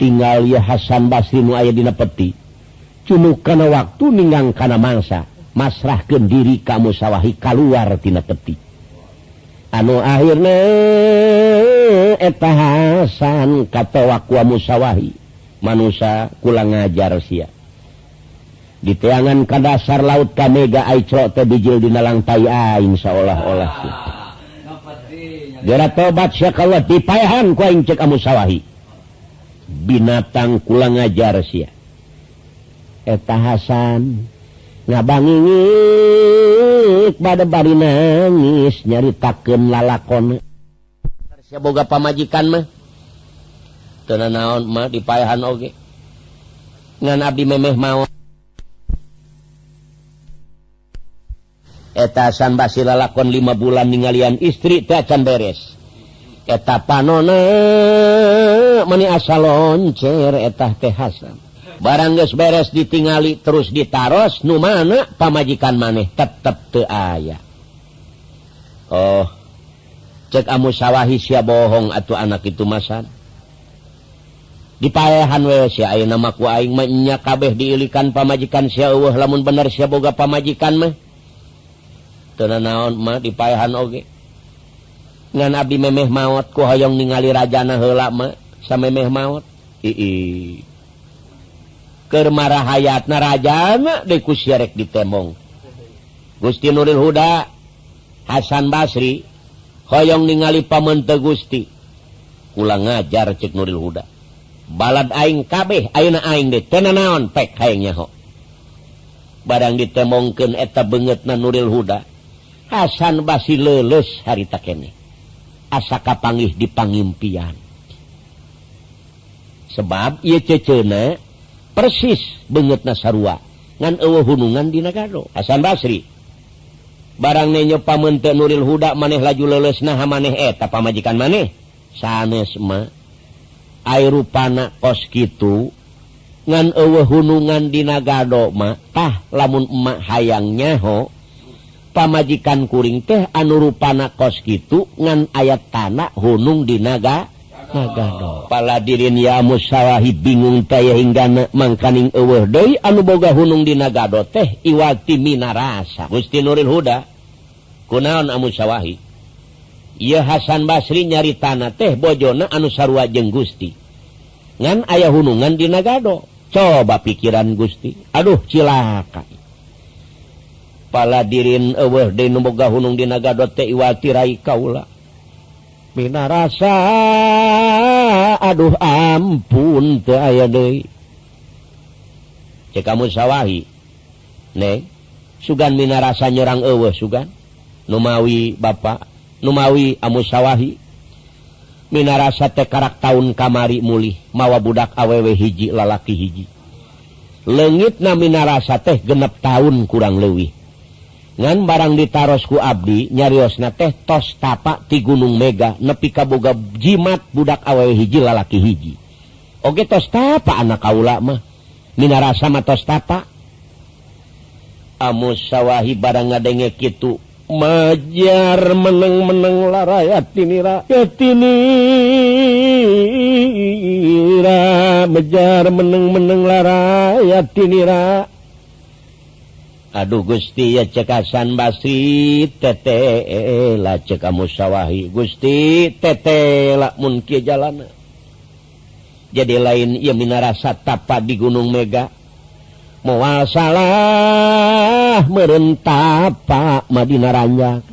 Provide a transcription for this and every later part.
Tinggal ya Hasan Basri nu aya dina peti. Cunuk kana waktu ninggang kana mangsa, masrahkeun diri ka Musawahi kaluar tina peti. Anu akhirna eta Hasan katewak ku Musawahi. Manusa kula ngajar sia. Diteangan ka dasar laut ka mega ai cok teh bijil dina langtai aing saolah-olah sia. Gera tobat sia ka Allah dipaehan ku aing cek Musawahi. Binatang kula ngajar sia. Eta Hasan ngabangingik bade bari nangis nyaritakeun lalakon. Sia boga pamajikan mah. Teu nanaon mah dipaehan oge. Ngan abdi memeh maot. Eta Hasan Basri lalakon 5 bulan ningalian istri teh acan beres. Eta panona meni asa loncer eta teh Hasan. Barang geus beres ditingali terus ditaros nu mana pamajikan maneh tetep teu aya. Oh, cek Amu Sawahi sia bohong atuh anak itu masan. Dipaehan we sia ayeuna mah ku aing mah nya kabeh diilikan pamajikan sia eueuh lamun bener sia boga pamajikan mah. Teu nanaon mah dipaehan oge. Ngan abdi memeh maot ku hoyong ningali rajana heula mah samemeh maot. Ii. Keur marahayatna rajana deui ku sia rek ditemong. Gusti Nuril Huda Hasan Basri hoyong ningali pamente Gusti. Kula ngajar cek Nuril Huda. Balad aing kabeh ayeuna aing deui teu nanaon pek hayang nyaho. Barang ditemongkeun eta beungeutna Nuril Huda. Hasan Basri leuleus harita keneh. Asa kapanggih di pangimpian. Sebab ieu ceceuna persis beungeutna sarua ngan eueuh hunungan dina gado. Hasan Basri barang nenyo pamente Nuril Huda maneh laju leuleus naha maneh eta pamajikan maneh sanes mah ai rupana kos kitu ngan eueuh hunungan dina gado mah tah lamun emak hayang nyaho pamajikan kuring teh anu rupana kos kitu ngan aya tanah hunung dina gado. Paladirin ya Musawahi bingung teh hingga mangkaning eueuh deui anu boga hunung dina gado teh iwati minarasa. Gusti Nuril Huda kunaon Amu Sawahi? Ieu Hasan Basri nyari tanah teh bojona anu sarua jeung Gusti. Ngan aya hunungan dina gado. Coba pikiran Gusti. Aduh cilaka. Paladirin eueuh deui nu boga hunung dina gado teh iwati rai kaula. Minarasa aduh ampun teu aya deui. Cek Amu Sawahi. Neng, sugan minarasa nyorang eueuh sugan. Numawi bapa, numawi Amu Sawahi. Minarasa teh karak taun kamari mulih mawa budak awewe hiji lalaki hiji. Leungitna minarasa teh 6 tahun kurang leuwih. Ngan barang ditaros ku abdi nyariosna teh tos tapak ti Gunung Mega nepi ka boga jimat budak awewe hiji lalaki hiji. Oge tos tapa anak kaula mah. Minarasa mah tos tapa. Amu Sawahi barang ngadenge kitu majar meneng-meneng larayat tinira ketinira mejar meneng-meneng larayat tinira. Aduh Gusti ya cek Hasan Basri tetela cek Amu Sawahi Gusti tetela mun kieu jalana. Jadi lain ieu minarasa tapa di Gunung Mega moal salah meureun tapa Madina Ranjang.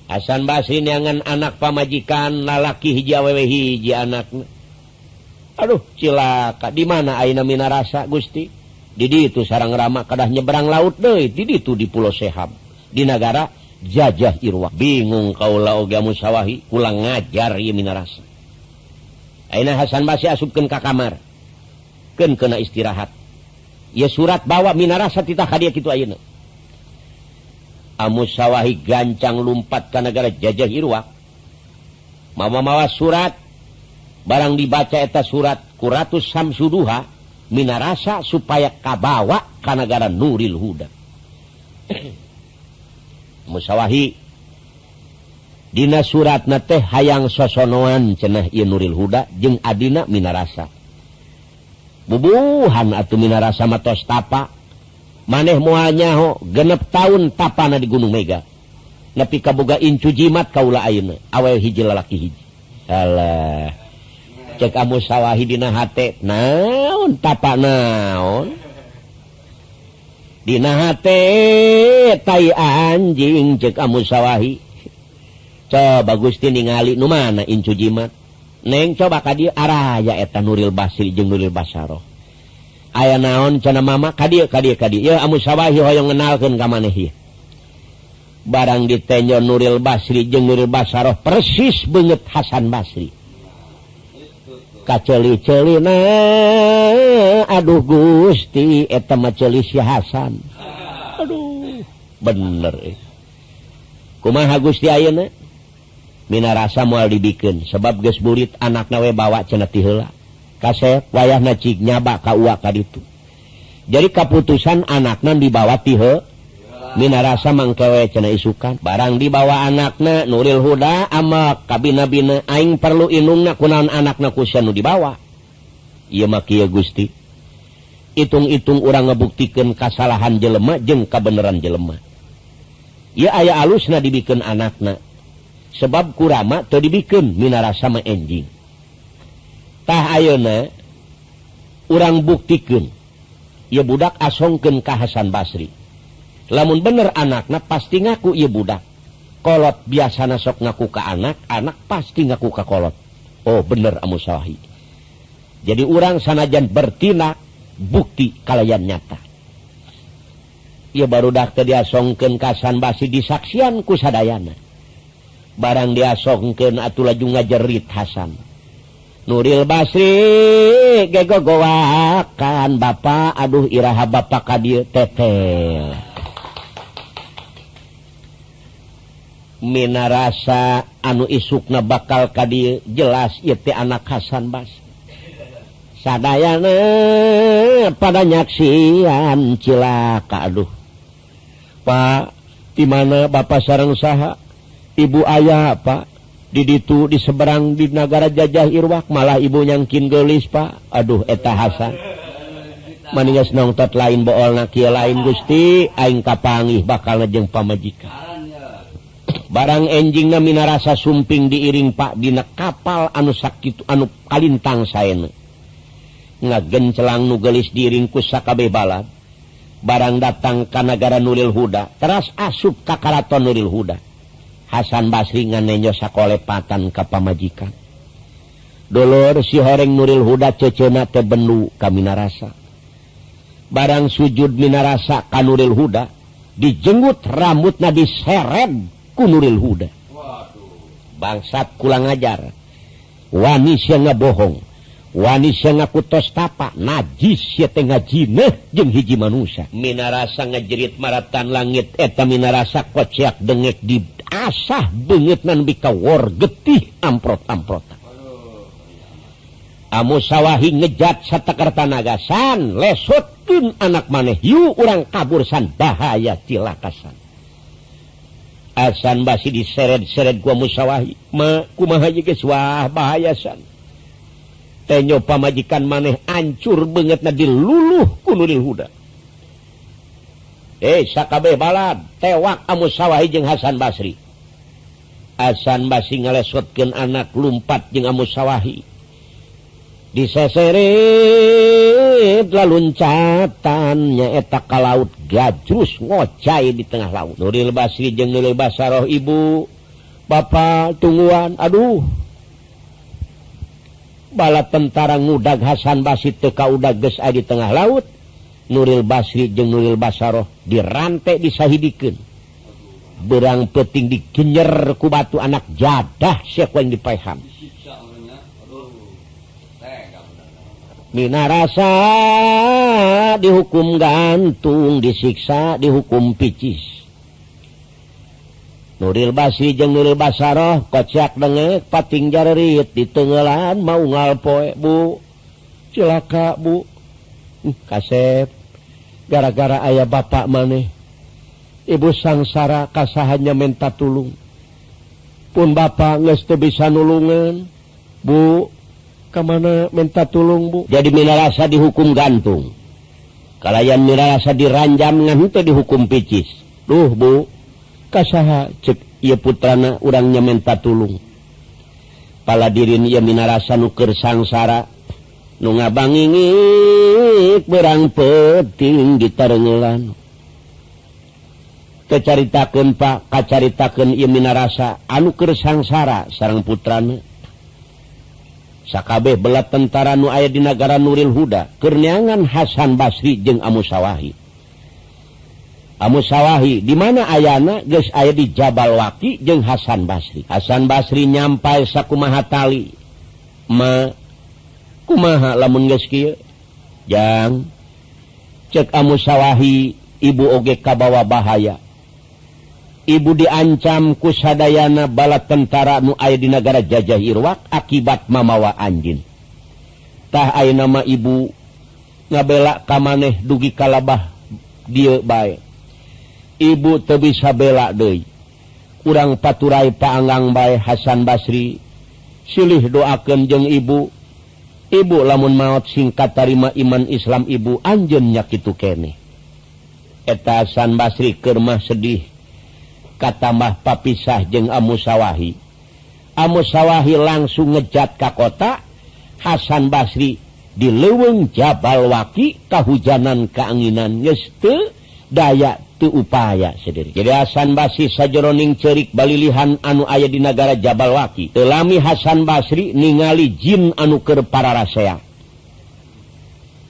Hasan Basri neangan anak pamajikan lalaki hiji awewe hiji anakna. Aduh cilaka di mana ayeuna minarasa Gusti? Di ditu sarang rama kadah nyebrang laut deui di ditu di Pulau Sehab di nagara jajah Irwa. Bingung kaula oge Amu Sawahi kula ngajar ieu minarasa. Ayeuna Hasan Basri asupkeun ka kamar. Keun kena istirahat. Ieu surat bawa minarasa titah ka dieu kitu ayeuna. Amu Sawahi gancang lumpat ka nagara jajah Irwa. Mawa-mawa surat barang dibaca eta surat ku Ratu Samsuduha minarasa supaya kabawa ka nagara Nuril Huda. Musawahi Dina suratna teh hayang sosonoan cenah ieu Nuril Huda jeung adina Minarasa. Bubuhan atuh Minarasa mah tos tapa. Maneh moal nyaho 6 tahun tapana di Gunung Mega. Nepi ka boga incu jimat kaula ayeuna, awewe hiji lalaki hiji. Alah. Cek Amu Sawahi dina hate, naon tapa naon? Dina hate tai anjing cek Amu Sawahi. Coba Gusti ningali nu mana incu jimat. Neng coba ka dieu araya eta Nuril Basri jeung Nuril Basaroh. Aya naon cenah mama ka dieu ka dieu ka dieu. Yeuh Amu Sawahi hoyong ngenalkeun ka maneh ieu. Barang ditenjo Nuril Basri jeung Nuril Basaroh persis beungeut Hasan Basri. Kaceuli-ceulina aduh Gusti eta mah ceuli si Hasan. Aduh bener. Kumaha Gusti ayeuna? Minarasa moal dibikeun sebab geus burit anakna we bawa cenah ti heula. Kasep wayahna cik nyaba ka uwa ka ditu. Jadi kaputusan anakna dibawa ti heula. Minarasa mangkewe cenah isukan. Barang dibawa anakna Nuril Huda amak kabina-bina aing perlu inungna kunaon anakna ku sia nu dibawa. Ieu mah kieu Gusti. Itung-itung urang ngabuktikeun kasalahan jelema jeung kabeneran jelema. Ieu aya alusna dibikeun anakna. Sebab kurama teu dibikeun Minarasa mah enjing. Tah ayeuna urang buktikeun ieu budak asongkeun ka Hasan Basri. Lamun bener anakna pasti ngaku ieu budak. Kolot biasana sok ngaku ka anak, anak pasti ngaku ka kolot. Oh bener Amu Sawahi. Jadi urang sanajan bertindak bukti kalayan nyata. Ieu barudak teh diasongkeun ka Hasan Basri disaksian ku sadayana. Barang diasongkeun atuh laju ngajerit Hasan. Nuril Basri gegogowakan bapa aduh iraha bapa ka dieu tetel. Minarasa anu isukna bakal ka dieu jelas ieu teh anak Hasan Basri. Sadayana pada nyaksian cilaka aduh. Pak, di mana bapak sareng saha? Ibu ayah Pak, di ditu di seberang di nagara jajah Irwak malah ibu nyangkin geulis Pak. Aduh eta Hasan. Maningas nongtot lain boolna kieu lain Gusti, aing kapanggih bakal jeung pamajikan. Barang enjingna Minarasa sumping diiring Pak dina kapal anu sakitu anu kalintang saena. Ngagencelang nu geulis diiring ku sakabeh balad. Barang datang ka nagara Nuril Huda, teras asup ka karaton Nuril Huda. Hasan Basri nganenjo sakolepatan ka pamajikan. Dulur si horeng Nuril Huda ceceuna teh bendu ka Minarasa. Barang sujud Minarasa ka Nuril Huda, dijenggut rambutna diseret ku Nuril Huda. Bangsat kurang ajar. Wani sia ngabohong, wani sia ngaku tos tapa, najis sia teh ngajineh jeung hiji manusia. Minarasa ngajerit maratan langit eta Minarasa kociak dengek di asah beungeutna nepi ka wor getih amprot-amprotan. Amu Sawahi ngejat sateker tanaga san lesotkeun anak maneh yu urang kabur san bahaya cilakasan. Hasan Basri diseret-seret ku Amu Sawahi. Ma kumaha ieu geus wah bahaya san. Tenyo pamajikan maneh ancur beungeutna diluluh ku Nuril Huda. Sakabeh balad tewak Amu Sawahi jeung Hasan Basri. Hasan Basri ngalesotkeun anak lumpat jeung Amu Sawahi. Diseseret laluncatan nyaeta ka laut gajrus ngocai di tengah laut. Nuril Basri jeung Nuril Basaroh ibu bapa tungguan aduh. Bala tentara ngudag Hasan Basri teu kaudag geus aya di tengah laut. Nuril Basri jeung Nuril Basaroh dirante disahidikeun. Berang peuting digenyer ku batu anak jadah sia ku aing dipaehan. Minarasa dihukum gantung, disiksa, dihukum picis. Nuril Basri jeung Nuril Basaroh kociak dengek pating jarerit ditengelan mau ngalpoe bu. Cilaka bu. Kasep gara-gara aya bapak maneh. Ibu sangsara kasahannya minta tulung. Pun bapak geus teu bisa nulungan. Bu, ka mana minta tulung bu? Jadi minarasa dihukum gantung. Kalayan minarasa diranjam ngan teu dihukum picis. Duh bu, kasaha cek ieu putrana urangnya minta tulung. Paladirin ieu minarasa nu keur sangsara nu ngabangingik berang peuting ditarengelan. Kecaritakeun Pak, kacaritakeun ieu minarasa anu keur sangsara sareng putrana. Sakabeh belat tentara nu aya di nagara Nuril Huda keur neangan Hasan Basri jeung Amu Sawahi. Amu Sawahi di mana ayana geus aya di Jabal Waki jeung Hasan Basri. Hasan Basri nyampai sakumaha tali. Ma kumaha lamun geus kieu? Jang cek Amu Sawahi ibu oge kabawa bahaya. Ibu diancam ku sadayana bala tentara nu aya di nagara jajah Irwak akibat mamawa anjin. Tah ayeuna mah ibu ngabela ka maneh dugi kalabah dieu bae. Ibu teu bisa bela deui. Urang paturai paanggang bae Hasan Basri. Silih doakeun jeung ibu. Ibu lamun maot singkat tarima iman Islam ibu anjeun nya kitu keneh. Eta Hasan Basri keur mah sedih. Katambah papisah jeung Amu Sawahi. Amu Sawahi langsung ngejat ka kota. Hasan Basri di leuweung Jabal Waki kahujanan kaanginan geus teu daya teu upaya sendiri. Jadi Hasan Basri sajeroning ceurik balilihan anu aya di nagara Jabal Waki. Teu lami Hasan Basri ningali jin anu keur pararasea.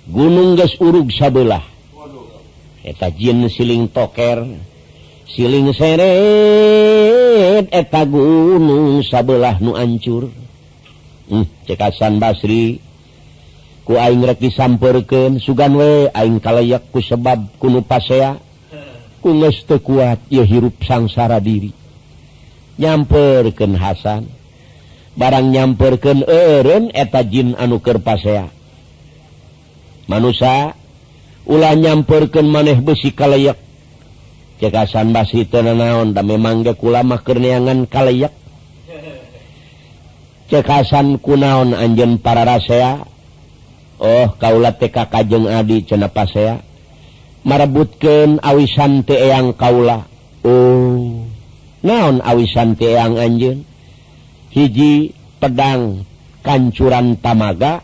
Gunung geus urug sabelah. Eta jin siling toker, siling seret eta gunung sabelah nu ancur. Cek Hasan Basri ku aing rek disampeurkeun sugan we aing kalayak ku sebab ku nu pasea ku geus teu kuat ieu hirup sangsara diri. Nyamperkeun Hasan barang nyamperkeun eureun eta jin anu keur pasea. Manusa ulah nyamperkeun maneh beusi kalayak. Cek Hasan Basri teu nanaon da memang ge kula mah keur neangan kalayak. Cek Hasan kunaon anjeun pararasea? Oh kaula teh ka kajeng adi cenah pasea. Marebutkeun awisan teh eyang kaula. Oh naon awisan teh eyang anjeun? Hiji pedang kancuran tamaga,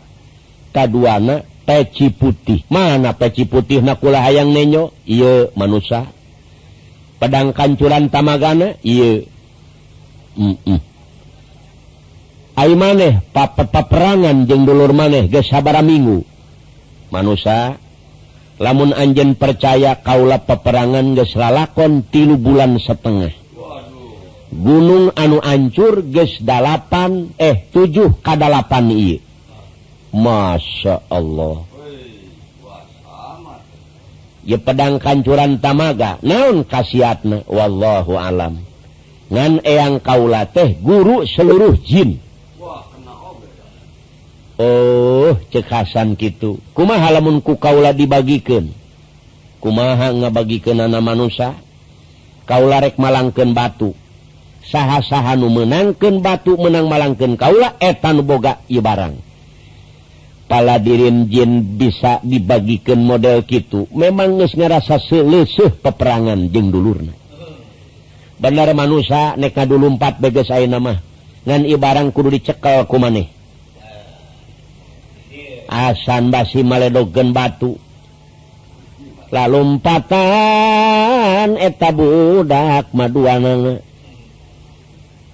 kaduana peci putih. Mana peci putihna kula hayang nenyo? Ieu manusa. Pedang kancuran tamagana ieu. Ai maneh paperangan jeung dulur maneh geus sabaraha minggu. Manusa lamun anjeun percaya kaula peperangan geus lalakon 3,5 bulan. Gunung anu ancur geus 7 ka 8 ieu. Masya Allah. Ye pedang kancuran tamaga naon khasiatna wallahu alam. Ngan eyang kaula teh guru seluruh jin. Oh cek Hasan kitu. Kumaha lamun ku kaula dibagikeun? Kumaha ngabagikeunana manusa? Kaula rek malangkeun batu. Saha-saha nu meunangkeun batu meunang malangkeun kaula eta nu boga ieu barang. Paladirin jin bisa dibagikeun model kitu memang geus ngarasa seuleuh peperangan jeung dulurna. Bener manusa nek ngadulumpat bae geus ayeuna mah ngan ieu barang kudu dicekel ku maneh. Hasan Basri maledogeun batu lalumpatan eta budak maduanana.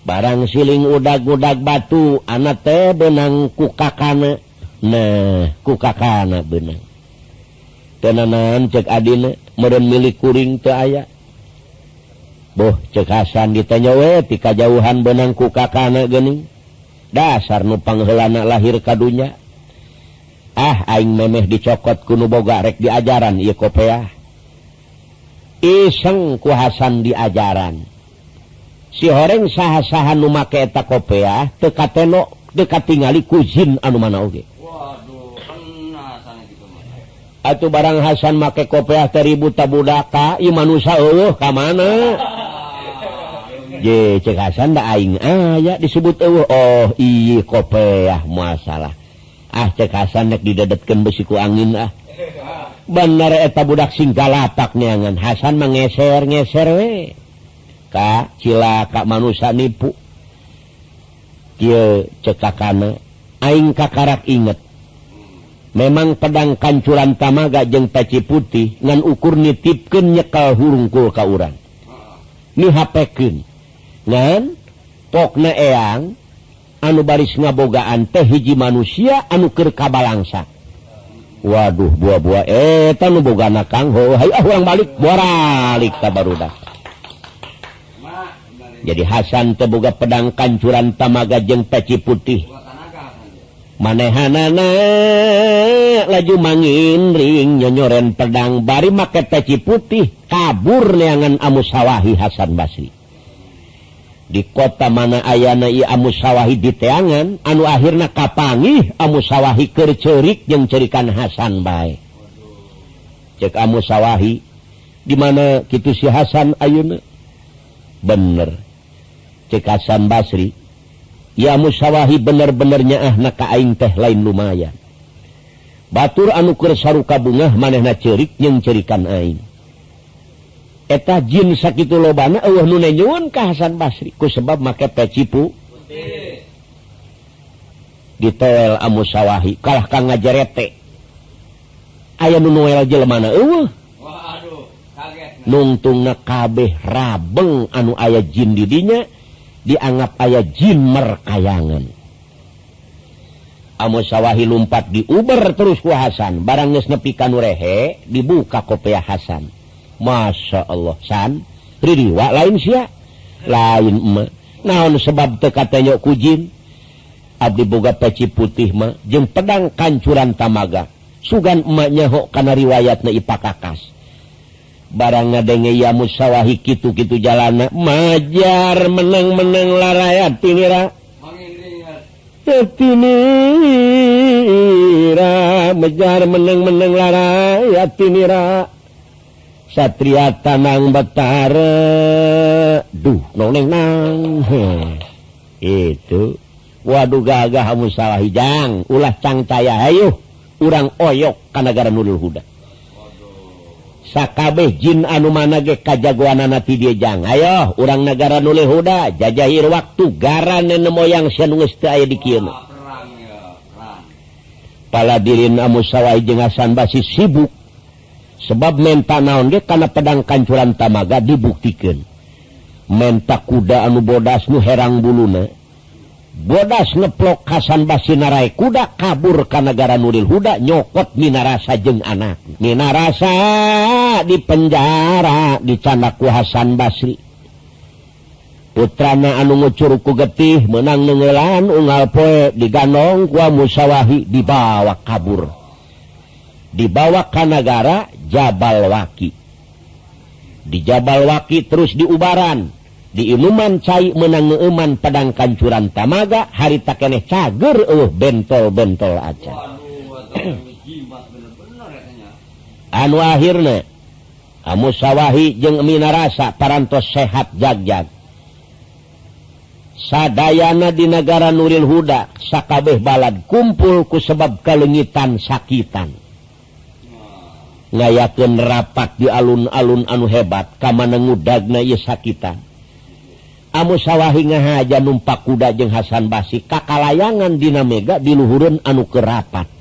Barang siling udag-udag batu anak teh beunang ku kakana. Nah ku kakana beunang. Tenanan cek adina meureun milik kuring teu aya. Boh cek Hasan ditanya we ti kajauhan beunang ku kakana geuning. Dasar nu pangheulana lahir ka dunya. Ah aing memeh dicokot ku nu boga rek diajaran ieu kopeah. Iseng ku Hasan diajaran. Si horeng saha-saha nu make eta kopeah teu kateno teu katingali ku jin anu mana oge. Waduh, kena sana gitu mah. Atuh barang Hasan make kopeah teh ribut ta budaka, ieu manusa eueuh ka mana? Je cek Hasan da aing aya disebut eueuh. Oh ieu kopeah masalah. Ah cek Hasan nek didedetkeun besi ku angin ah. Bener eta budak sing galapak neangan Hasan mah ngeser-ngeser we. Ka cilaka manusia nipu. Kieu cek kakana aing kakarak inget. Memang pedang kancuran tamaga jeung peci putih ngan ukur nitipkeun nyekel hurungkul ka urang. Mihapekeun. Ngan pokna eang anu baris ngabogaan teh hiji manusia anu keur kabalangsa. Waduh buah-buah eta nu bogana Kang ho hayu ah urang balik boralik ka barudak. Jadi Hasan teh boga pedang kancuran tamaga jeung peci putih. Manehanana laju manginring nyonyoren pedang bari make peci putih kabur neangan Amusawahi Hasan Basri. Di kota mana ayana ieu Amusawahi diteangan anu akhirna kapangih Amusawahi keur ceurik jeung ceurikan Hasan bae. Cek Amusawahi di mana kitu si Hasan ayeuna? Bener. Cek Hasan Basri, ya Musawahi bener-bener nyaahna ka aing teh lain lumayan. Batur anu keur saruka bungah manehna ceurik jeung ceurikan aing. Eta jin sakitu lobana eueuh nu nyuwun ka Hasan Basri ku sebab make peci putih. Ditoel Amusawahi kalah ka ngajerete. Aya nu noel jelemana eueuh. Waduh, kaget. Nungtungna kabeh rabeng anu aya jin di dinya dianggap aya jin merkayangan. Amusawahi lumpat diuber terus ku Hasan. Barang geus nepi ka nu rehe dibuka kopeah Hasan. Masya Allah San, ririwa lain sia, lain emak. Naon sebab teu katenyo ku jin? Abdi boga peci putih mah jeung pedang kancuran tamaga. Sugan emak nyaho kana riwayatna ipakakas. Barang ngadenge ya Musawahi kitu-kitu jalana majar meneng-meneng larayat tinira. Tinira mejar meneng-meneng larayat tinira. Satria Tanang Betara duh noneng nang itu waduh gagah Musawahi jang ulah cangcaya hayu urang oyok ka nagara Nurul Huda. Sakabeh jin anu mana ge kajagoanana ti dieu jang ayo urang nagara Nurul Huda jajahir waktu gara nenek moyang sia nu geus teu aya di kieu. Paladirin Amusawahi jeung Hasan Basri sibuk sebab menta naon ge kana pedang kancuran tamaga dibuktikeun. Menta kuda anu bodas nu herang buluna. Bodas ngeplok Hasan Basri narae kuda kabur ka nagara Nurul Huda nyokot Minarasa jeung anak. Minarasa di penjara dicandak ku Hasan Basri. Putrana anu ngucur ku getih meunang neunggeulan unggal poe digandong ku Amusawahi dibawa kabur. Dibawa ka nagara Jabal Waki. Di Jabal Waki terus diubaran, diinuman cai meunang ngeuman pedang kancuran tamaga harita keneh cager eueuh bentol-bentol acan. Anu akhirna Amusawahi jeung Minarasa parantos sehat jagjag. Sadayana di nagara Nurul Huda sakabeh balad kumpul ku sebab kalengitan sakitan. Ngayakeun rapat di alun-alun anu hebat kamana ngudagna ieu sakitan. Amusawahi ngahaja numpak kuda jeung Hasan Basri kakalayangan dina mega di luhureun anu keur rapat.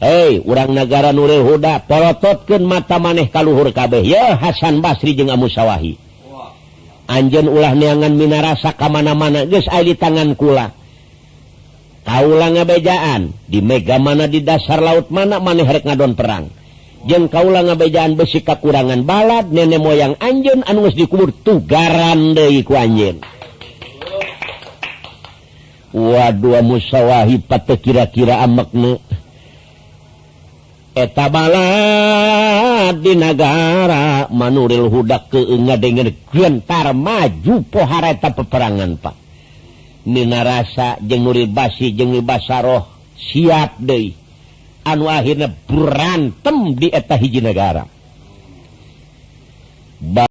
Hei, urang nagara Nurul Huda polototkeun mata maneh ka luhur kabeh. Ye Hasan Basri jeung Amusawahi. Anjeun ulah neangan Minarasa ka mana-mana geus aya di tangan kula. Kaula ngabejaan di mega mana di dasar laut mana maneh rek ngadon perang. Jeung kaula ngabejaan besi kakurangan balad nenek moyang anjeun anu geus dikubur tugaran deui ku anjeun. Waduh Amusawahi pate kira-kira amekna. Eta balad di nagara Manuril Huda keung ngadengeun gentar maju pohara eta peperangan Pak. Minarasa jeung Nuril Basi jeung Basaroh siap deui. Anu akhirna berantem di eta hiji negara.